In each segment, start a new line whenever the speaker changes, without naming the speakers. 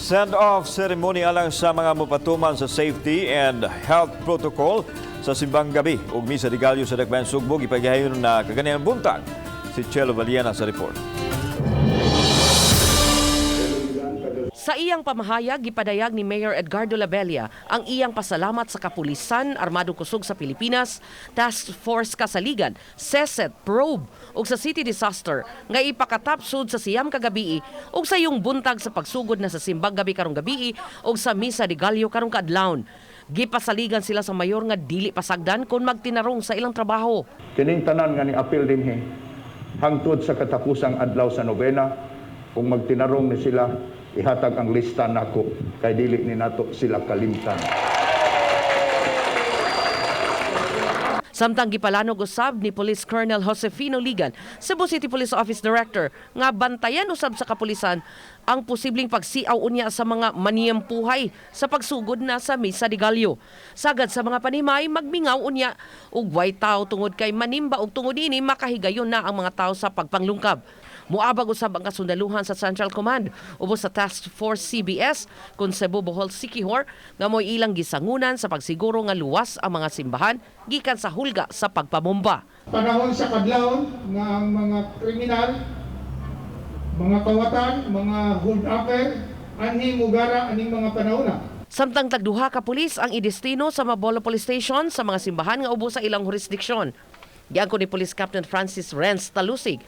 Send-off ceremony alang sa mga mupatuman sa safety and health protocol sa Simbang Gabi ug Misa de Gallo sa Dakbayan Sugbo gipahigayon na kaganihang buntag. Si Chelo Valiana sa report.
Sa iyang pamahayag, gipadayag ni Mayor Edgardo Labella ang iyang pasalamat sa kapulisan, Armadong Kusog sa Pilipinas, Task Force Kasaligan, SESET, Probe ug sa City Disaster nga ipakatapsod sa 9 kagabii ug sa iyong buntag sa pagsugod na sa Simbang Gabi karong gabii ug sa Misa de Gallo karong kaadlawon. Gipasaligan sila sa mayor nga dili pasagdan kung magtinarong sa ilang trabaho.
Kining tanan nga ni apil dinhi hangtod sa katapusang adlaw sa nobena, kung magtinarong ni sila, ihatag ang lista nako kay dili ni nato sila kalimtan.
Samtang gipalanog usab ni Police Colonel Josefino Ligan, Cebu City Police Office Director, nga bantayan usab sa kapulisan ang posibleng pagsiaw unya sa mga maniyempuhay sa pagsugod na sa Misa de Gallo. Sagad sa mga panimay, magmingaw unya ug way tao tungod kay manimba ug tungod ini makahigayon na ang mga tao sa pagpanglungkab. Muabag usab ang kasundaluhan sa Central Command ubos sa Task Force CBS kun Cebu Bohol Siquijor nga mo'y ilang gisangunan sa pagsiguro nga luwas ang mga simbahan gikan sa hulga sa pagpabomba.
Panahon sa kadlawon nga ang mga kriminal, mga kawatan, mga hold-upper, anhi mugara aning mga panahona.
Samtang tagduha ka pulis ang idestino sa Mabolo Police Station sa mga simbahan nga ubos sa ilang jurisdiksyon. Giangko ni Police Captain Francis Renz Talusig,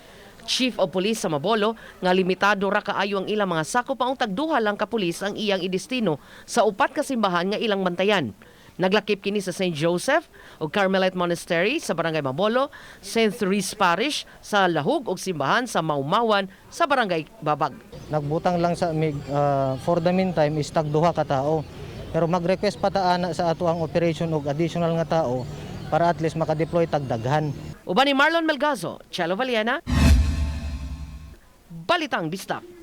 Chief of Police sa Mabolo, nga limitado ra kaayo ang ilang mga sakop, maong tagduha lang ka pulis ang iyang idestino sa upat ka simbahan nga ilang bantayan. Naglakip kini sa St. Joseph ug Carmelite Monastery sa Barangay Mabolo, St. Therese Parish sa Lahug ug simbahan sa Maumawan sa Barangay Babag.
Nagbutang lang sa mig for the meantime is tagduha ka tao. Pero mag-request pa ta ana sa ato ang operation og additional nga tao para at least makadeploy tagdaghan.
Uban ni Marlon Melgazo, Chelo Valiena, Balitang Bisdak.